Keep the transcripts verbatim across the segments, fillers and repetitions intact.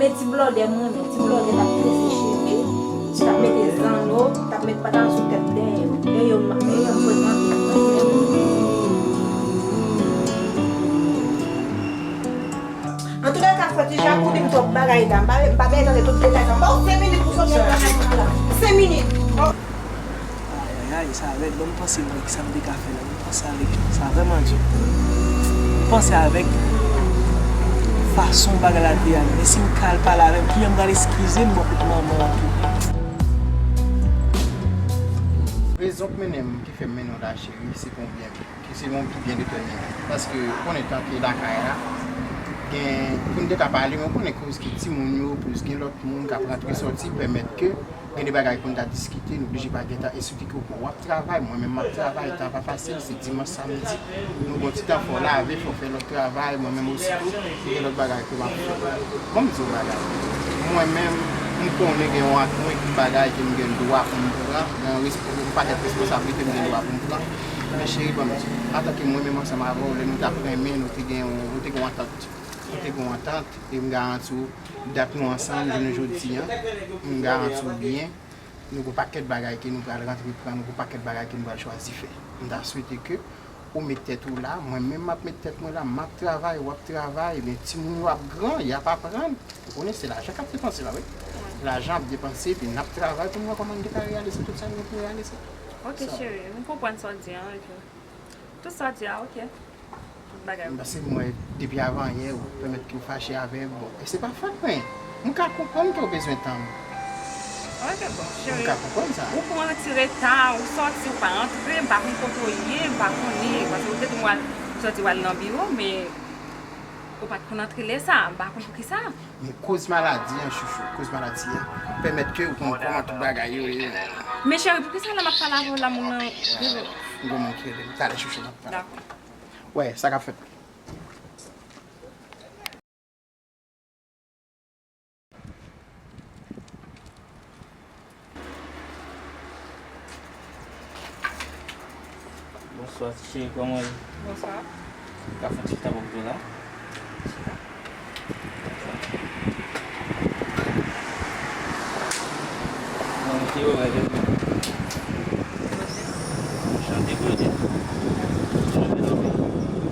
Se ti blòdè m renmen, ti blòdè t ap trese cheve, t ap mete zanno, t ap met patalan sou tèt dèyè yo. Dèyè yo, dèyè yo m frekante. Antoulèka, frè Tija, ou di m twòp bagay la. M pa, m pa bezwen tande tout detay sa. M ba w senk minit pou soti nan kay mwen la. Senk minit. Ayayay, sa rèd. Bon, m panse m wè kisa m te ka fè la. M panse avèk sa vrèman di. M panse avèk fason bagay la te ye a. Men si m ka al pale avè l, kijan m pral eskize m bò kot manman an tou? Rezon k mennen m, ki fè m mennen w la, cheri, se pou yon byen ki se yon ki byen detèmine. Paske ou konnen tan ke lakay la, gen, pou n te ka pale, men ou konnen koz ke timoun yo, plis gen lòt moun k ap rantre sòti, pèmèt ke gen de bagay pou n ta diskite, nou blije pa gen tan, e sitou ke w ap travay, mwen menm m ap travay, tan pa fasil, se dimanch, samdi, nou gon ti tan fò lave, fò fè lòt travay, mwen menm osi tou, gen lòt bagay ke m ap fè. Ban m di w bagay. Mwen menm, m konnen gen yon, yon ekip bagay ke m gen dwa pou m pran, gen yon respo-, yon pakèt responsablite m gen dwa pou m pran. Men cheri, ban m di w, antanke mwen menm ansanm avè w, lè nou t ap renmen, nou te gen yon, nou te gen yon antant. Nou te gen yon antant, e m garanti w, dat nou ansanm, jounen jodi a, m garanti w byen, nou gon pakèt bagay ke nou pral rantre pran, nou gon pakèt bagay ke nou pral chwazi fè. M ta swete ke ou met tèt ou la, mwen menm m ap met tèt mwen la, m ap travay, w ap travay, men timoun yo ap gran, y ap aprann. Ou konnen se lajan k ap depanse la, wi. Lajan ap depanse, epi n ap travay pou n wè kòman n te ka reyalize tout sa nou gen pou reyalize. Ok, cheri, m konprann sa w di an, ok. Tout sa w di a, ok. Tout bagay, ok. Paske m wè depi avan yè, ou pèmèt ke w fache avè m, bon, e se pa fòt mwen. M ka konprann ke w bezwen tan m. Ok, bon, cheri. M ka konprann sa. Ou pran ti reta, ou sòti, ou pa antre, m pa konn kote w ye, m pa konnen, paske ou te di m w al sòti w al nan biwo, men ou pa t konn antre lè sa a, m pa konn poukisa. Men koz maladi an, chouchou, koz maladi an, pèmèt ke ou konn kòman tout bagay yo ye. Men cheri, poukisa lè m ap pale avè w la, moun nan, m gon moun ki rele m, talè chouchou, m ap pale. Dakò. Wè, sa k ap fèt. Bonswa, ti cheri, kòman w ye? Bonswa. Ou ka fè yon ti chita bò kote w la? Chita. Bon, mete yo, règle. Chante, Claudine. Chante, Claudine.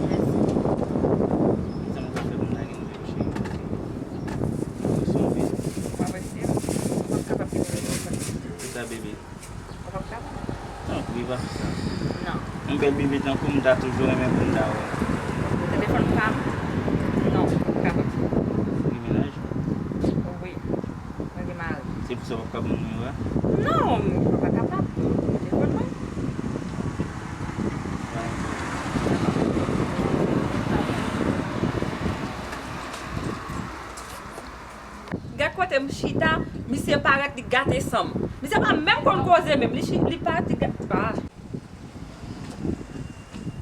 Mèsi. Sa nou ka fè pou n lage nou, bebe, cheri? Ou sanble. Ou pa prese, ou p ap kapab vin rele w. Ou ta bebe. Ou p ap kapab? Tanpri, pa fè sa. Non. Yon bèl bebe tankou m, m ta toujou renmen pou m ta wè. Telefòn pa m? Non, m p ap kapab. Ou gen mennaj? Wi. Mwen gen mari. Se pou sa w p ap kapab ban m nimewo a? Non, m p ap kapab. Telefòn mwen. Gad kote m chita, misye parèt li gate san m. Misye pa menm konn koze menm, li chi-, li parèt li ga-, ah.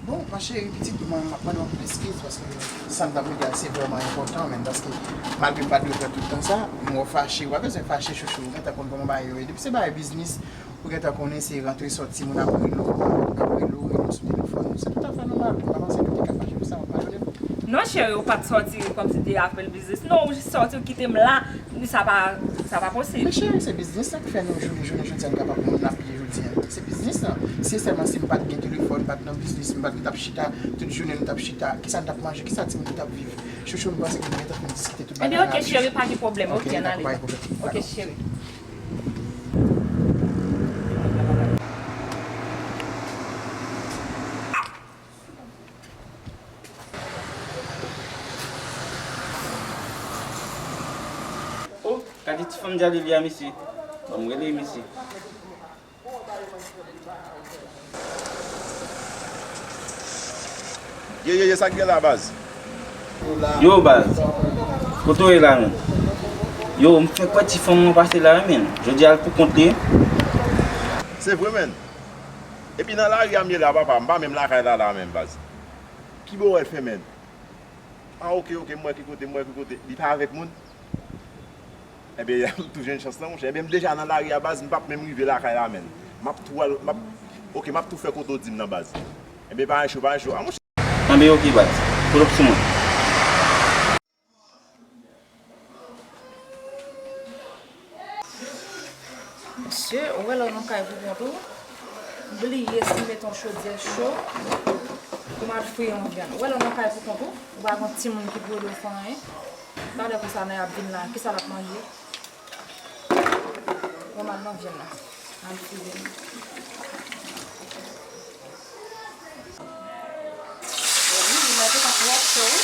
Bon, ma chérie, pitit, mwen, m ap mande w anpil eskiz paske sa m t ap regle a, se vrèman enpòtan, men paske malgre m pa t dwe pran tout tan sa, m wè w fache, w pa bezwen fache, chouchou, ou gentan konn kòman bagay yo ye. Depi se bagay biznis, ou gentan konnen se rantre sòti, moun ap rele w, ap rele w, rele w sou telefòn, se toutafè nòmal, m pa panse ke w te ka fache pou sa, m ap padone w. Non, cheri, ou pa t sòti kòmsi te afè biznis, non, ou jis sòti, ou kite m la, sa pa, sa pa posib. Men cheri, se biznis la k fè nou jounen, jounen jodi a, nou kapab moun n ap ye jodi a. Se biznis lan. Si se sèlman si m pa t gen telefòn, m pa t nan biznis, m pa t, nou t ap chita, tout jounen nou t ap chita, kisa n t ap manje, kisa timoun yo t ap viv? Chouchou, m panse ke nou gentan fin diskite tout bagay la. Ebyen, ok, cheri, pa gen pwoblèm. Ok, ok, n ale. Pa gen pwoblèm. Ok, cheri. Oh, gade ti fanm Djalili a, mesye. Ban m rele misye. Ye, ye, ye, sa k gen la, baz? Yo, baz. Kote w ye la, menm? Yo, m fèk wè ti fanm nan pase la, wi, menm. Jodi a, l pou kont li. Se vre, menm. Epi nan lari a m ye la, papa, m pa menm lakay la, la, menm, baz. Ki bò w wè l fè, menm? Ah, ok, ok, m wè ki kote, m wè ki kote. Li pa avèk moun? Enben, m tou jwenn chans lan, monchè. Enben, m deja nan lari a, baz, m p ap menm rive lakay la, menm. M ap tou al, m ap, ok, m ap tou fè kote w di m nan, baz. Enben, pa gen cho, pa gen cho. Ah, monchè. Enben, ok, baz. Pull up sou mwen. Mesye, ou wè lè w nan kay pou kont ou, bliye si w mete yon chodyè cho pou m al fri yon vyann. Ou wè lè w nan kay pou kont ou, ou pa gen timoun ki pou ede w fè anyen. Talè konsa nèg ap vin la, kisa l ap manje? Bon, m al nan vyann nan. M al fri vyann nan. Wi, li mete pa twò cho, wi.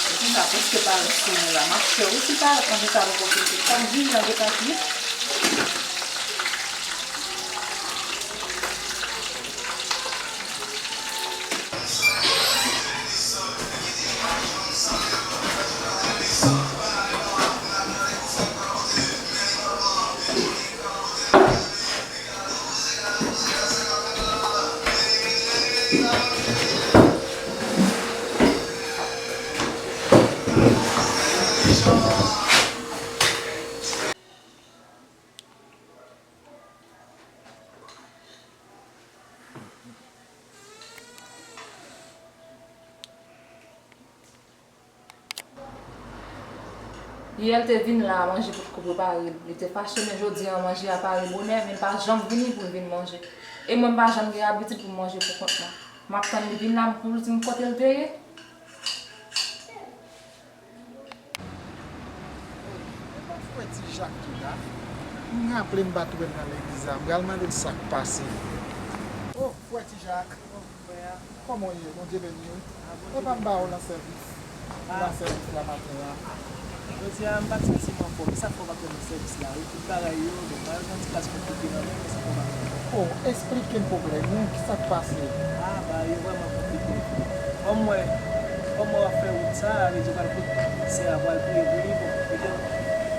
Epi sa prèske parèt sou mwen la. M ap fè wi ti parèt manje sa poko fini. Sa m vini an gentan kwit. Yè l te vin la, manje potko prepare. Li te fache, men jodi a manje a pare bonè, men l pa janm vini pou l vin manje. E mwen, m pa janm gen abitid pou m manje pou kont mwen. M ap tann li vin la, m pou l di m kote l te ye. Epa frè Ti Jak ki la? M raple m pa t wè l nan legliz la. M pral mande l sa k pase. O, frè Ti Jak. Kòman w ye? Bondye beni w. Epa m ba w nan sèvis. Ou nan sèvis la maten an. Jodi a, m pa t santi m anfòm. E sa k fè w pa t wè m nan sèvis la, wi. Tout bagay yo, bon, pa yon ti klas konplike nan men, men sa fè w pa t wè m. O, esplike m pwoblèm ou, kisa k pase? A, bagay yo vrèman konplike. Kòm mwen, kòm mwen ap fè wout sa, sa vle di w pral kote sè a pral priye pou li, bon, petèt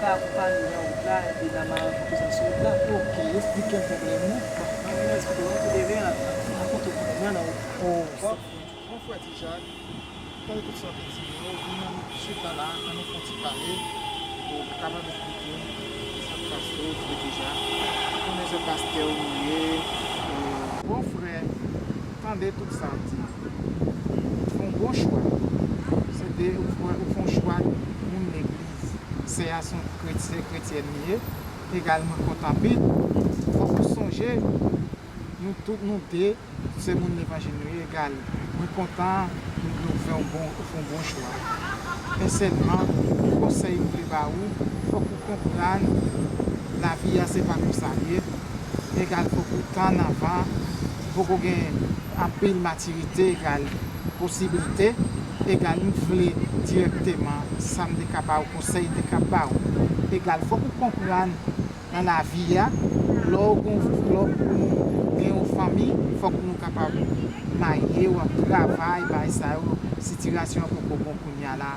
ka akonpanye w nan wout la, epi n a mare konpozisyon sou wout la. Oke, esplike m pwoblèm ou. Bon, mwen esplike w, mwen te leve a, rakonte w pwoblèm nan nan wout la. O, bon, frè Ti Jak, tande tout sa w te di yo, vin ann chita la, ann nou fè yon ti pale, pou w kapab esplike m sa k pase w, frè Ti Jak. Ou konnen se pastè ou ye, e, bon frè, tande tout sa w di. Ou fè yon bon chwa. Se te, ou fè, ou fè yon chwa moun legliz. Sè a se yon kretye-, kretyèn li ye. Egal, mwen kontan anpil. Fòk ou sonje, nou tout, nou de, se moun levanjil nou ye, egal. Mwen kontan nou, nou fè yon bon, ou fè yon bon chwa. Men sèlman, konsèy m vle ba ou, fòk ou konprann lavi a se pa konsa l ye. Egal, fòk ou tann anvan, ou poko gen anpil matirite, egal, posiblite, egal, m vle dirèkteman, sa m te ka ba ou, konsèy m te ka ba ou. Egal, fòk ou konprann nan lavi a, lè w gon, lè w gen yon fanmi, fòk nou kapab marye, w ap travay, bagay sa yo, sitiyasyon an poko bon kounye a la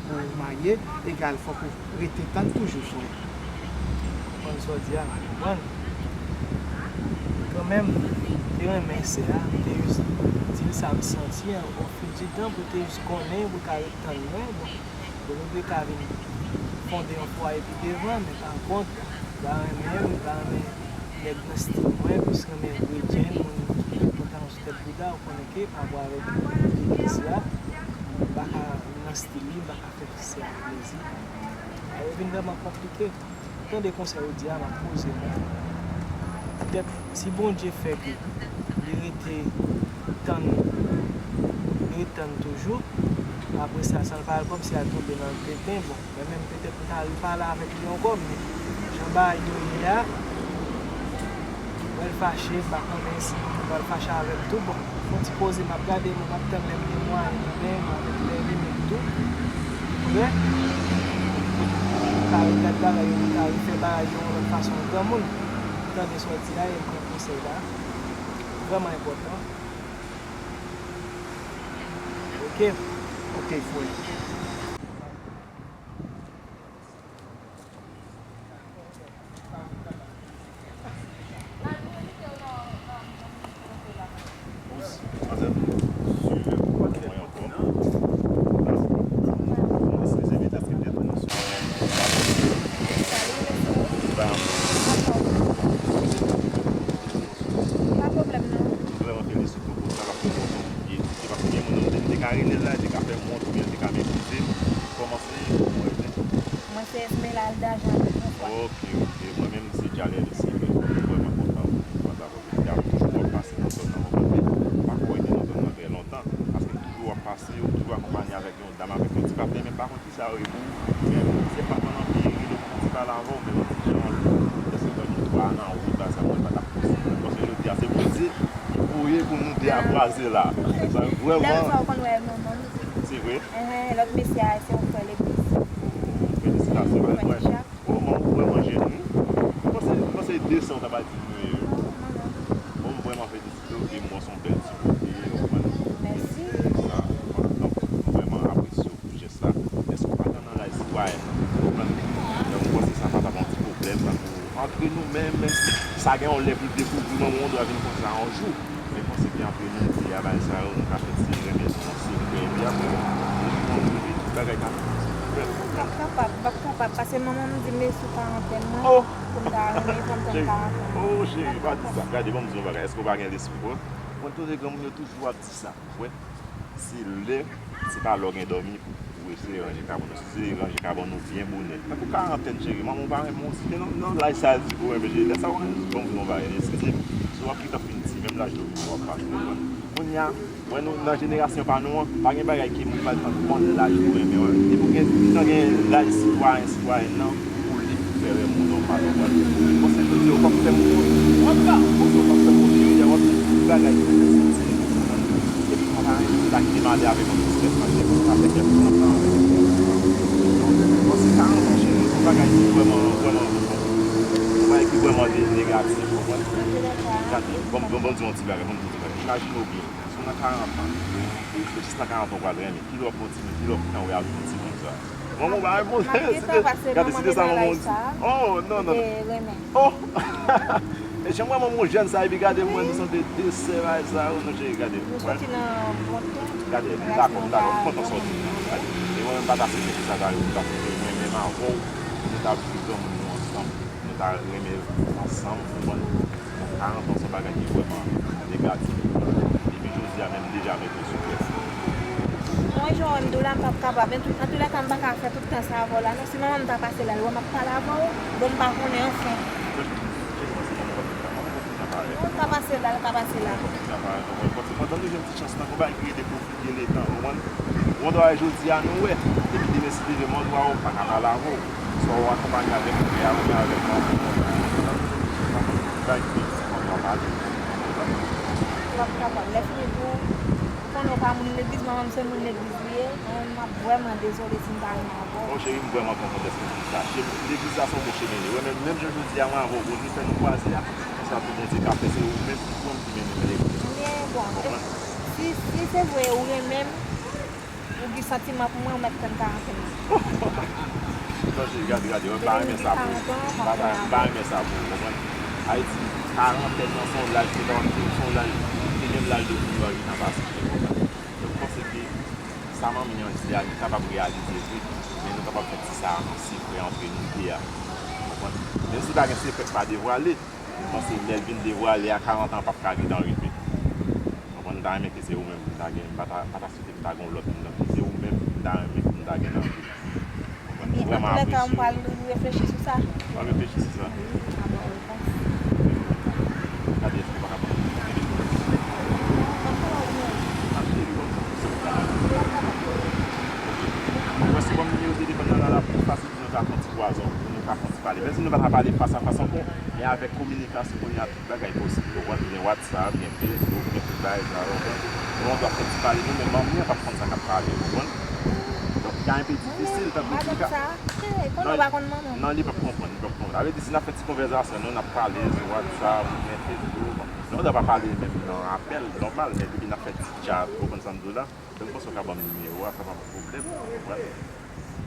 pou w marye, egal, fòk ou rete tann toujou, frè. Konprann sa w di a, m konprann. Kanmenm, m te renmen sè a, m te jis di l sa m santi an, au fil du temps, pou l te jis konnen, pou l ka ret tann mwen, bon. Pou nou te ka vin fonde yon fwaye pi devan, men pa kont, m pa renmen, m pa renmen nèg nan stil mwen, m plis renmen vre djèn, moun ki gen pantalon sou tèt bouda, ou konnen ke pa rapò avèk legliz la, m pa ka nan stil li, m pa ka fè sè a plezi. Bagay yo vin vrèman konplike. Tande konsèy ou di a, m ap poze mwen. Petèt, si Bondye fè ke li rete tann, li rete tann toujou, apre sa, san l pa al kòmsi al tonbe nan tenten, bon, mwen menm, petèt, m ta repale avèk li ankò, men jan bagay yo ye a, mwen l fache, m pa konnen si li pral fache avè m tou, bon. Fon ti poze, m ap gade, mwen, m ap tann lè m gen mwayen kanmenm, avèk lè li menm tou, li prè. M ka regade bagay yo, m ka refè bagay yo yon lòt fason, yon granmoun. M tande sa w di la, e m pran konsèy la. Vrèman enpòtan. Oke. Oke, frè. Sa yo e pou ou, men se pa pandan m te rele pou m te pale avè w, men m di jan lè se lè nou twa nan wout la, sa mwen pa t ap posib. Paske jodi a se Bondye ki voye pou nou de a kwaze la. Sa vrèman. Lè sa w konn wè manman m. Se vre? Enhen, lòt mesye a se yon frè legliz. Felisitasyon, frè Richard. Oh, manman ou vrèman jeni. Mwen panse, mwen panse de san w ta ba di nou ye. Non, non, non. Bon, m vrèman felisite w, e m wè se yon bèl ti kote, ou konprann? Mèsi. Sa, donk, m vrèman apresye w. Jès la, èske w pa t nan laj sitwayen? Ou konprann? Donk, mwen panse sa pa t ap yon ti pwoblèm, tankou antre nou menm, menm si sa gen yon lè pou dekouvri manman w, dwa vin konn sa yon jou. Men panse ke antre nou, di a bagay sa yo, nou ka fè ti renmen nou yon sekrè, epi apre, nou konn tout bagay ka fèt. M p ap kapab, m p ap kapab, paske manman m di m sou karantèn mwen, oh, pou m ta renmen, fò m tann karantèn mwen. Oh, cheri, pa di sa. Gade, ban m di w yon bagay, èske w pa gen lespri, bro? Mwen, tout granmoun yo toujou ap di sa. Wè, se lè, se pa lè w gen dòmi pou, pou eseye ranje kabòn ou. Si se ranje kabòn ou byen bonè. Tankou karantèn, cheri, manman w pa renmen w, si te nan, nan laj sa a, l di pou renmen, cheri, lè sa a, w renmen, bon, bon, bagay, eskize m. Si w ap gentan fin ti, menm laj dòmi w ap pase, w konprann? Kounye a, wè nou, nan jenerasyon pa nou an, pa gen bagay ke moun pa t konn laj pou renmen w. Depi w gen, gentan gen laj sitwayen, sitwayèn nan, ou lib pou fè rèv ou nòmal, w konprann? Mwen panse jodi a w p ap fè m wont. W ap ka, mwen panse w p ap fè m wont jodi a, w ap di tout bagay ki santi, w konprann? Epi sa pa, sa ki te male avèk yon ti strès nan tèt ou, sa fè kè m kontan avèk ou. Donk, mwen panse karant an, cheri, se yon bagay ki vrèman, vrèman, yon bagay ki vrèman de negatif, w konprann? Gade, bon, bon, bon, di yon ti bagay, bon, di yon ti bagay. Imajine w byen, si w nan karant an, ou jis nan karant an, ou pral renmen. Kilè w ap kontinye, kilè w ap pran wè avèk yon timoun sa? Manman w pa reponn. M ap gentan pase manman m nan laj sa a. Oh, non, non, non. Oh! E jan mwen, manman w jèn sa, epi gade mwen, nou sanble de sè bagay sa, oh, non, cheri, gade. Nou soti nan bon tè. Gade, m dakò, m dakò, m kontan sòti. E mwen menm, m pa ta site sa, ta, m ta site mwen menm avè w, nou ta viv granmoun nou ansanm, nou ta renmen ansanm, ou konprann? Karant an se yon bagay ki vrèman negatif. Epi jodi a menm, m deja mete w sou kè. Mwen, jan w di w la, m p ap kapab. Antoulèka, m pa ka fè tout tan sa avè w la, non. Si manman m ta pase la, l wè m ap pale avè w, bon, m pa konnen, anfen. Cheri, mwen, se manman w ap di sa. Manman w konn tout tan parèy. Non, l ka pase la, l ka pase la. Manman w konn tout tan parèy. Donk, mwen, pandan nou jwenn ti chans lan, gon bagay ki rele pwofi- gen letan, ou konprann? Ou konn travay jodi a, nou wè. Epi demen si Bondye vle, mwen dwa ou pa ka pale avè w. Swa ou akonpanye avèk frè a oubyen avèk manman w. Bay ti fanm nan pale. W ap kapab. Lè fini tou, ou konnen w pa moun legliz, manman m se moun legliz li ye. Mwen, m ap vrèman dezole si m pa renmen avè w. Bon, cheri, m vrèman kontan dèske w di sa. Legliz la se yon bon chemen li. Ou wè, menm, menm jan jodi a, mwen avè w, Bondye fè nou kwaze a. Konsa tou Bondye ka fè se ou menm ki pran m ki mennen m legliz. Men, bon, si, si se vre ou renmen m, ou gen santiman pou mwen, ou mèt tann karantèn nan. Non, cheri, gade, gade, mwen pa renmen sa pou ou. Mwen pa, mwen pa renmen sa pou ou, konprann? Ayiti, karantèn nan se yon laj ki ta, se yon laj, se menm laj de pou yo gentan pase, konprann? Donk, m panse ke sa manmi an di a, li kapab reyalize vre, men nou kapab fè ti sa a nan sekrè antre nou de a. Konprann? Menm si pa gen sekrè k pa devwale, m panse lè l vin devwale a, karant an p ap ka gentan rive. Konprann? M ta renmen ke se ou menm m ta gen, m pa ta, m pa ta swete m ta gen yon lòt moun nan vi. Se ou menm m ta renmen pou m ta gen nan vi m. Konprann? M vrèman apresye w. Antouka, m pral reflechi sou sa. W ap reflechi sou sa? Wi, m ap ba w repons. Gade, èske w pa ka ban m telefòn? Non, m ap ba w nimewo. Ah, cheri, ban m telefòn. Ou wè, si w ban m nimewo telefòn nan la, l ap pi fasil pou nou ka fè yon ti kwaze, pou nou ka fè yon ti pale. Menm si nou pa ka pale fas a fas ankò, men avèk kominikasyon kounye a, tout bagay posib. Ou konprann? Gen WhatsApp, gen Facebook, gen tout bagay sa yo, ou konprann? Nou, nou dwe fè ti pale, nou menm manmi an p ap konn sa k ap pale, ou konprann? Donk, li ka enpe difisil, tankou li ka. Madanm sa, eh, konnen w pa konn manman m. Non, li p ap konprann, li p ap konprann. Sa vle di, si n ap fè ti konvèsasyon, nou, n ap pale sou WhatsApp, oubyen Facebook, bon, nou, nou pa pale menm nan apèl nòmal, men depi n ap fè ti chat, ou konprann sa m di w la? Donk, m panse w ka ban m nimewo a, sa pa yon pwoblèm, ou konprann?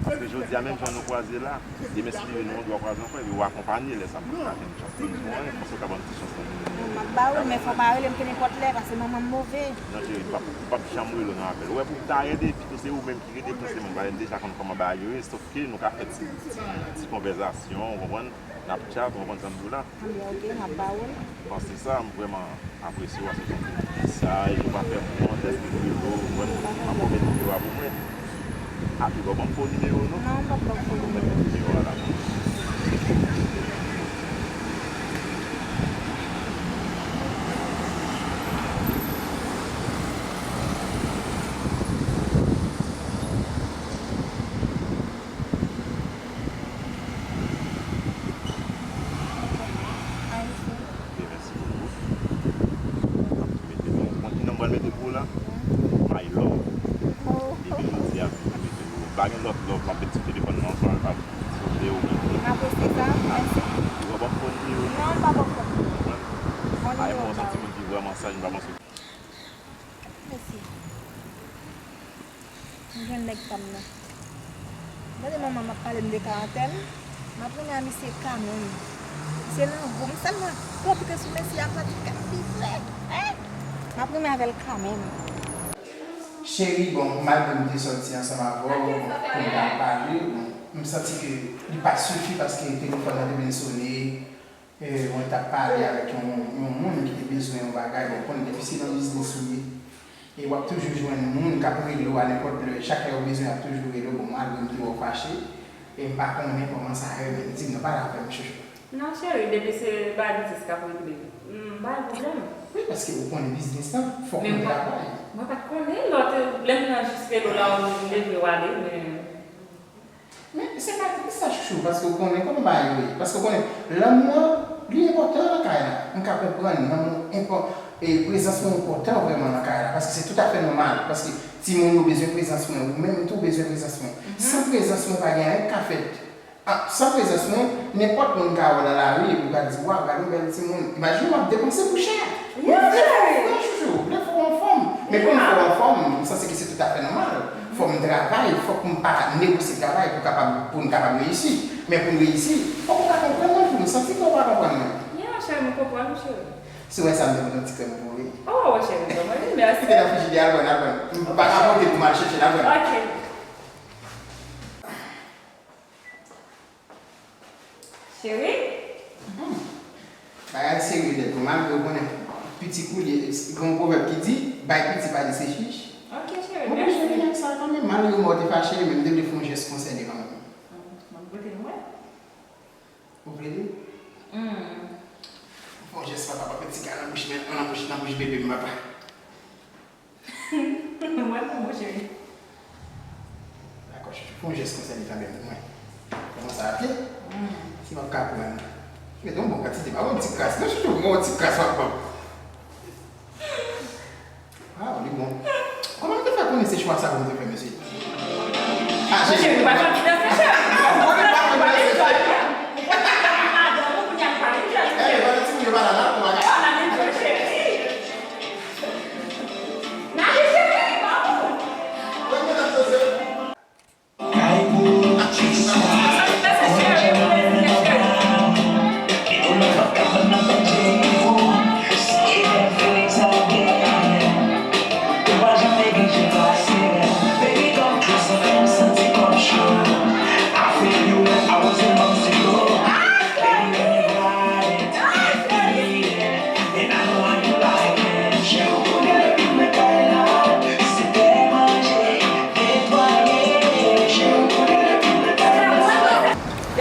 Paske jodi a, menm jan nou kwaze la, demen si Bondye vle nou dwa kwaze ankò, epi w akonpanye, lè sa a, m p ap ka jwenn chans pou m di w anyen, m panse w ka ban m ti chans nan nimewo a. Non, m ap ba ou l, men fò w pa rele m kenenpòt lè, paske manman m move. Non, cheri, m p ap, m p ap janm rele w nan apèl. Ou wè, pou m ta rele, pito se ou menm ki rele, fòsèman, m deja konn kòman bagay yo ye, sòf ke nou ka fè ti, ti, ti konvèsasyon, ou konprann? N ap chat, ou konprann sa m di w la? Anben, ok, m ap ba ou l. M panse sa, m vrèman apresye w, paske w se yon ti mesaj, ou pa fè m wont, èske w rele w, ou konprann? M ap remèt nimewo a pou mwen. Ah, ou pa ban m fo nimewo, non? Non, m p ap ba w fo nimewo. Ou mèt nimewo a la pou mwen. Love. Oh. Epi jodi a, m mete nou. M pa gen lòt love, m ap mete sou telefòn nan ankò, m ap sonje w. M apresye sa, mèsi. Ou wè ban m fon li yo? Non, m pa ban fon li. Ay, mwen, yon ti moun ki vrèman saj, m pa panse. Mèsi. M jwenn nèg pa m nan. Gade manman m ap pale m de karantèn. M ap renmen a misye kanmenm. Misye nan gou m sèlman. Kontre sou mesye a, pratik ap pi frèt. Hein? M ap renmen avè l kanmenm. Cheri, bon, malgre m te sòti ansanm avè w, bon, pou n al pale, bon, m santi ke li pa t sifi paske telefòn nan te vin sone. E, mwen t ap pale avèk yon, yon moun ki te bezwen yon bagay. Bon, konnen depi se nan biznis ou ye, e w ap toujou jwenn moun k ap rele w a nenpòt lè. Chak lè yo bezwen, y ap toujou rele w. Bon, malgre m te wè w fache, e m pa konnen kòman sa ye, men di m non, pale avè m, chouchou. Non, cheri, depi se bagay biznis k ap regle, m pa gen pwoblèm. Wi, paske ou konnen biznis lan, fòk nou travay. Mwen pa t konnen, lè w te, lè m nan jis rele w la, ou leve w ale, men Men se pa tris sa, chouchou, paske w konnen kòman bagay yo ye. Paske w konnen, lanmou an, li enpòtan nan kay la. M ka konprann, lanmou enpò-, e, prezans mwen enpòtan vrèman nan kay la, paske se toutafè nòmal, paske timoun yo bezwen prezans mwen, ou menm tou w bezwen prezans mwen. San prezans mwen, pa gen anyen k ka fèt. A, san prezans mwen, nenpòt moun ka wè w nan lari epi w ka di, "Waw, gade yon bèl timoun." Imajine w ap depanse pou chè. Yes, cheri. Lè fò w anfòm, chouchou. Lè fò w anfòm. Men pou m fè w anfòm, m santi ke se toutafè nòmal. Fò m travay, fòk m pa negosye travay pou kapab, pou n kapab reyisi. Men pou n reyisi, fòk ou ka konprann mwen, pou m santi ke w pa konprann mwen. Yeah, cheri, m konprann ou, cheri. Si w wè sa, m te mete yon ti krèm pou ou, wi. Oh, cheri, m konprann, mèsi. Kite nan frijidè, al pran, al pran. M pa ka pote pou m al chèche, al pran. Ok. Cheri? Hmm. Bagay serye nèt, bon, malgre w konnen piti kou li ye, gen yon pwovèb ki di, bay piti pa di se chich. Ok, cheri, mèsi. Mwen oblije vin ak sa kanmenm, malgre mwen te fache, men m te vle fè yon jès konsène kanmenm. Hmm, m ap kote mwen. Ou vle li? Hmm. Fè yon jès papa, pa pran ti ka nan bouch, men nan bouch, nan bouch bebe m, papa. Mwen pou mwen, cheri. Dakò, chouchou. Fè yon jès konsa li tanbe pou mwen. Kòman sa ap ye? Hmm. Si m ap ka pran. Mete yon bon kantite. Pa yon ti kras. Non, chouchou, yon ti kras w ap ban m. Waw, li bon. Kòman m te fè konnen se chwa sa pou m te fè, mesye? Ah, cheri, ou pa konn ki danse, cheri. Ou konnen m pa konn danse, cheri. Ou konnen m pa konn madanm ou, kounye a m pale, cheri. Eh, men, timoun yo pa la, la, pou bagay. Yo pa la, men, cheri.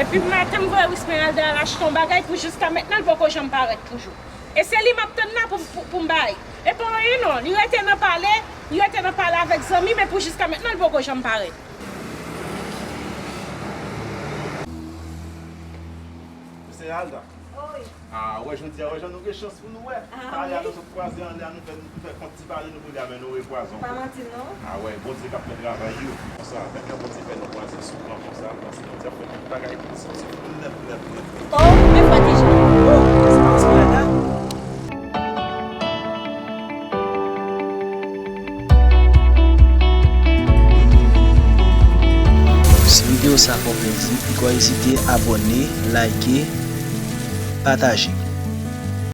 Depi maten m voye Esmeralda al achte yon bagay pou jiska mentnan l poko janm parèt toujou. E se li m ap tann la pou, pou, pou m bay. E pa anyen non, li rete nan pale, li rete nan pale avèk zanmi, men pou jiska mentnan l poko janm parèt. Esmeralda. Wi. Ah, wè, jodi a, wè jan nou gen chans pou nou wè. Ah, talè a wi. Nou sot kwaze anlè a, nou fè, nou fè kont ti pale, nou kounye a, men nou repwaze ankò. Pa manti, non. Ah, wè, Bondye k ap fè travay yo. Konsa, fè kè Bondye fè nou kwaze souvan konsa, panse Bondye ap fè tout bagay soti nèt, nèt, nèt. Oh, men fwa ki jan. Oh, sa pa se bagay la. Si videyo sa fè w plezi, poko ezite abòne, like, pataje.